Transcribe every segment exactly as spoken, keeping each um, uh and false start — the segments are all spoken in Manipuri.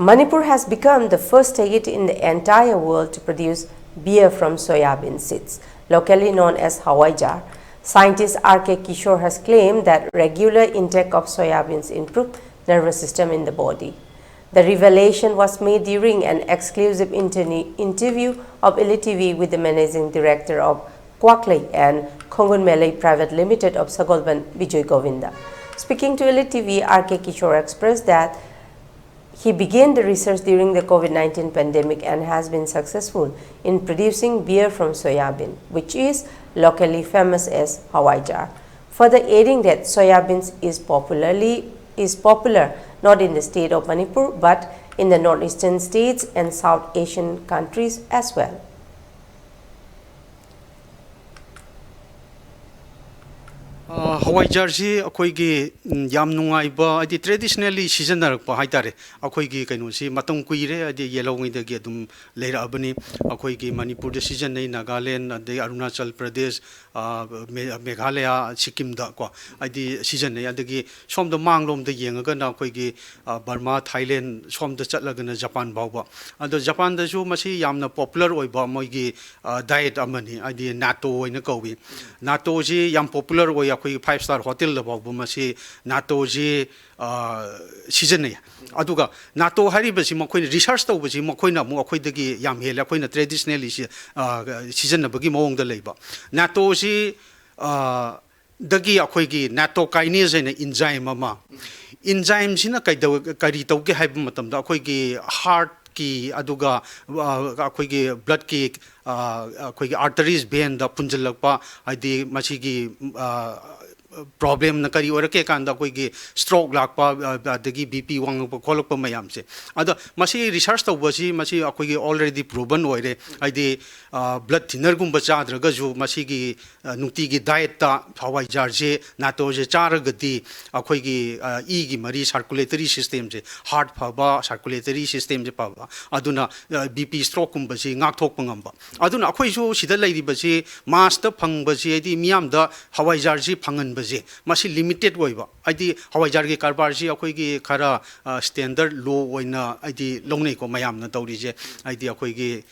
Manipur has become the first state in the entire world to produce beer from soya bean seeds, locally known as hawaijar. Scientist R K Kishore has claimed that regular intake of soya beans improves nervous system in the body. The revelation was made during an exclusive interni- interview of Elite T V with the managing director of Kwaklei and Khongun Melei Private Limited of Sagolban, Bijoy Govinda. Speaking to Elite T V, R K Kishore expressed that he began the research during the COVID nineteen pandemic and has been successful in producing beer from soya bean, which is locally famous as hawaijar. Further adding that soya beans is popularly is popular not in the state of Manipur but in the northeastern states and South Asian countries as well. ꯑ, ꯍꯋꯥꯏꯖꯥꯔꯁꯤ ꯑꯩꯈꯣꯏꯒꯤ, ꯎꯝ, ꯌꯥꯝ ꯅꯨꯡꯉꯥꯏꯕ, ꯍꯥꯏꯗꯤ traditionally ꯁꯤꯖꯤꯟꯅꯔꯛꯄ ꯍꯥꯏꯇꯥꯔꯦ꯫ ꯑꯩꯈꯣꯏꯒꯤ ꯀꯩꯅꯣꯁꯤ ꯃꯇꯝ ꯀꯨꯏꯔꯦ, ꯍꯥꯏꯗꯤ ꯌꯦꯜꯍꯧꯉꯩꯗꯒꯤ ꯑꯗꯨꯝ ꯂꯩꯔꯛꯑꯕꯅꯤ꯫ ꯑꯩꯈꯣꯏꯒꯤ ꯃꯅꯤꯄꯨꯔꯗ ꯁꯤꯖꯤꯟꯅꯩ, ꯅꯥꯒꯥꯂꯦꯟ, ꯑꯗꯩ ꯑꯔꯨꯅꯥꯆꯜ ꯄ꯭ꯔꯗꯦꯁ, ꯑ, ꯃꯦ-, ꯃꯦꯘꯥꯂꯌꯥ, ꯁꯤꯛꯀꯤꯝꯗ ꯀꯣ, ꯍꯥꯏꯗꯤ ꯁꯤꯖꯤꯟꯅꯩ꯫ ꯑꯗꯒꯤ ꯁꯣꯝꯗ ꯃꯥꯡꯂꯣꯝꯗ ꯌꯦꯡꯉꯒꯅ ꯑꯩꯈꯣꯏꯒꯤ, ꯑ, ꯕꯔꯃꯥ, ꯊꯥꯏꯂꯦꯟ, ꯁꯣꯝꯗ ꯆꯠꯂꯒꯅ ꯖꯄꯥꯟ ꯐꯥꯎꯕ꯫ ꯑꯗꯣ ꯖꯄꯥꯟꯗꯁꯨ ꯃꯁꯤ ꯌꯥꯝꯅ popular ꯑꯣꯏꯕ ꯃꯣꯏꯒꯤ, ꯑ, diet ꯑꯃꯅꯤ, ꯍꯥꯏꯗꯤ natto ꯑꯣꯏꯅ ꯀꯧꯏ꯫ Nattoꯁꯤ ꯌꯥꯝ popular ꯑꯣꯏ, ꯑꯩꯈꯣꯏꯒꯤ five star hotelꯗ ꯐꯥꯎꯕ ꯃꯁꯤ nattoꯁꯤ, ꯑ, ꯁꯤꯖꯤꯟꯅꯩ꯫ ꯑꯗꯨꯒ natto ꯍꯥꯏꯔꯤꯕꯁꯤ ꯃꯈꯣꯏꯅ research ꯇꯧꯕꯁꯤ ꯃꯈꯣꯏꯅ ꯑꯃꯨꯛ ꯑꯩꯈꯣꯏꯗꯒꯤ ꯌꯥꯝ ꯍꯦꯜꯂꯦ꯫ ꯑꯩꯈꯣꯏꯅ traditionally ꯁꯤ, ꯑ, ꯁꯤꯖꯤꯟꯅꯕꯒꯤ ꯃꯑꯣꯡꯗ ꯂꯩꯕ nattoꯁꯤ, ꯑ, ꯗꯒꯤ ꯑꯩꯈꯣꯏꯒꯤ nattokinase ꯍꯥꯏꯅ enzyme ꯑꯃ, enzymeꯁꯤꯅ ꯀꯩꯗꯧ-, ꯀꯔꯤ ꯇꯧꯒꯦ ꯍꯥꯏꯕ ꯃꯇꯝꯗ ꯑꯩꯈꯣꯏꯒꯤ heartꯀꯤ, ꯑꯗꯨꯒ, ꯑ, ꯑꯩꯈꯣꯏꯒꯤ bloodꯀꯤ, ꯑ, ꯑꯩꯈꯣꯏꯒꯤ arteries, veinꯗ ꯐꯨꯟꯖꯜꯂꯛꯄ, ꯍꯥꯏꯗꯤ ꯃꯁꯤꯒꯤ, ꯑ, problemꯅ ꯀꯔꯤ ꯑꯣꯏꯔꯛꯀꯦ ꯀꯥꯟꯗ ꯑꯩꯈꯣꯏꯒꯤ stroke ꯂꯥꯛꯄ, ꯑ, ꯑꯗꯒꯤ BP ꯋꯥꯡꯉꯛꯄ ꯈꯣꯠꯂꯛꯄ ꯃꯌꯥꯝꯁꯦ꯫ ꯑꯗꯣ ꯃꯁꯤ research ꯇꯧꯕꯁꯤ ꯃꯁꯤ ꯑꯩꯈꯣꯏꯒꯤ already proven ꯑꯣꯏꯔꯦ꯫ ꯍꯥꯏꯗꯤ, ꯑ, blood thinnerꯒꯨꯝꯕ ꯆꯥꯗ꯭ꯔꯒꯁꯨ ꯃꯁꯤꯒꯤ, ꯑ, ꯅꯨꯡꯇꯤꯒꯤ dietꯇ ꯍꯋꯥꯏꯖꯥꯔꯁꯦ, nattoꯁꯦ ꯆꯥꯔꯒꯗꯤ ꯑꯩꯈꯣꯏꯒꯤ, ꯑ, ꯏꯒꯤ ꯃꯔꯤ circulatory systemꯁꯦ, heart ꯐꯕ, circulatory systemꯁꯦ ꯐꯕ, ꯑꯗꯨꯅ, ꯑ, BP strokeꯀꯨꯝꯕꯁꯤ ꯉꯥꯛꯊꯣꯛꯄ ꯉꯝꯕ꯫ ꯑꯗꯨꯅ ꯑꯩꯈꯣꯏꯁꯨ ꯁꯤꯗ ꯂꯩꯔꯤꯕꯁꯤ massꯇ ꯐꯪꯕꯁꯤ, ꯍꯥꯏꯗꯤ ꯃꯤꯌꯥꯝꯗ ꯍꯋꯥꯏꯖꯥꯔꯁꯤ ꯐꯪꯍꯟꯕ ꯁꯦ ꯃꯁꯤ ꯂꯤꯃꯤꯇꯦꯠ ꯑꯣꯏꯕ, ꯍꯥꯏꯗꯤ ꯍꯋꯥꯏꯖꯥꯔꯒꯤ ꯀꯔꯕꯥꯔꯁꯤ ꯑꯩꯈꯣꯏꯒꯤ ꯈꯔ ꯁ꯭ꯇꯦꯟꯗꯔꯠ ꯂꯣ ꯑꯣꯏꯅ ꯍꯥꯏꯗꯤ ꯂꯧꯅꯩꯀꯣ ꯃꯌꯥꯝꯅ ꯇꯧꯔꯤꯁꯦ꯫ ꯍꯥꯏꯗꯤ ꯑꯩꯈꯣꯏꯒꯤ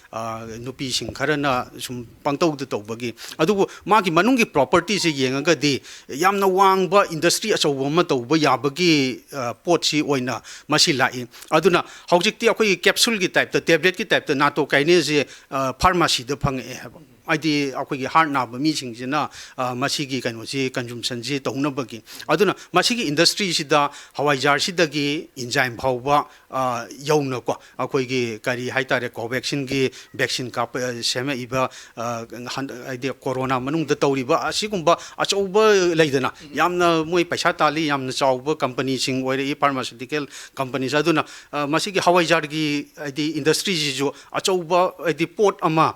ꯅꯨꯄꯤꯁꯤꯡ ꯈꯔꯅ ꯁꯨꯝ ꯄꯪꯇꯧꯗ ꯇꯧꯕꯒꯤ꯫ ꯑꯗꯨꯕꯨ ꯃꯥꯒꯤ ꯃꯅꯨꯡꯒꯤ ꯄ꯭ꯔꯣꯄꯔꯇꯤꯁꯦ ꯌꯦꯡꯉꯒꯗꯤ ꯌꯥꯝꯅ ꯋꯥꯡꯕ ꯏꯟꯗꯁꯇ꯭ꯔꯤ ꯑꯆꯧꯕ ꯑꯃ ꯇꯧꯕ ꯌꯥꯕꯒꯤ ꯄꯣꯠꯁꯤ ꯑꯣꯏꯅ ꯃꯁꯤ ꯂꯥꯛꯏ꯫ ꯑꯗꯨꯅ ꯍꯧꯖꯤꯛꯇꯤ ꯑꯩꯈꯣꯏꯒꯤ ꯀꯦꯞꯁꯨꯜꯒꯤ ꯇꯥꯏꯞꯇ, ꯇꯦꯕ꯭ꯂꯦꯠꯀꯤ ꯇꯥꯏꯞꯇ ꯅꯥꯇꯣ ꯀꯥꯏꯅꯦꯁꯦ ꯐꯥꯔꯃꯥꯁꯤꯗ ꯐꯪꯉꯛꯑꯦ ꯍꯥꯏꯕ꯫ ꯍꯥꯏꯗꯤ ꯑꯩꯈꯣꯏꯒꯤ ꯍꯥꯔꯠ ꯅꯥꯕ ꯃꯤꯁꯤꯡꯁꯤꯅ ꯃꯁꯤꯒꯤ ꯀꯩꯅꯣꯁꯤ, ꯀꯟꯖꯨꯝꯁꯟꯁꯤ ꯇꯧꯅꯕꯒꯤ꯫ ꯑꯗꯨꯅ ꯃꯁꯤꯒꯤ ꯏꯟꯗꯁꯇ꯭ꯔꯤꯁꯤꯗ ꯍꯋꯥꯏꯖꯥꯔꯁꯤꯗꯒꯤ ꯏꯟꯖꯥꯏꯝ ꯐꯥꯎꯕ ꯌꯧꯅꯀꯣ, ꯑꯩꯈꯣꯏꯒꯤ ꯀꯔꯤ ꯍꯥꯏꯇꯥꯔꯦ, ꯀꯣꯚꯦꯛꯁꯤꯟꯒꯤ ꯚꯦꯛꯁꯤꯟ ꯀꯥꯞꯄ ꯁꯦꯝꯃꯛꯏꯕ, ꯍꯥꯏꯗꯤ ꯀꯣꯔꯣꯅꯥ ꯃꯅꯨꯡꯗ ꯇꯧꯔꯤꯕ ꯑꯁꯤꯒꯨꯝꯕ ꯑꯆꯧꯕ ꯂꯩꯗꯅ, ꯌꯥꯝꯅ ꯃꯣꯏ ꯄꯩꯁꯥ ꯇꯥꯜꯂꯤ, ꯌꯥꯝꯅ ꯆꯥꯎꯕ ꯀꯝꯄꯅꯤꯁꯤꯡ ꯑꯣꯏꯔꯛꯏ, ꯐꯥꯔꯃꯥꯁꯤꯇꯤꯀꯦꯜ ꯀꯝꯄꯅꯤꯁ꯫ ꯑꯗꯨꯅ ꯃꯁꯤꯒꯤ ꯍꯋꯥꯏꯖꯥꯔꯒꯤ ꯍꯥꯏꯗꯤ ꯏꯟꯗꯁꯇ꯭ꯔꯤꯁꯤꯁꯨ ꯑꯆꯧꯕ ꯍꯥꯏꯗꯤ ꯄꯣꯠ ꯑꯃ,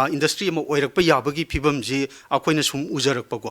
ꯏꯟꯗꯁꯇ꯭ꯔꯤ ꯑꯃ ꯑꯣꯏꯔꯛꯄ ꯌꯥꯕꯒꯤ ꯐꯤꯕꯝꯁꯤ ꯑꯩꯈꯣꯏꯅ ꯁꯨꯝ ꯎꯖꯔꯛꯄꯀꯣ꯫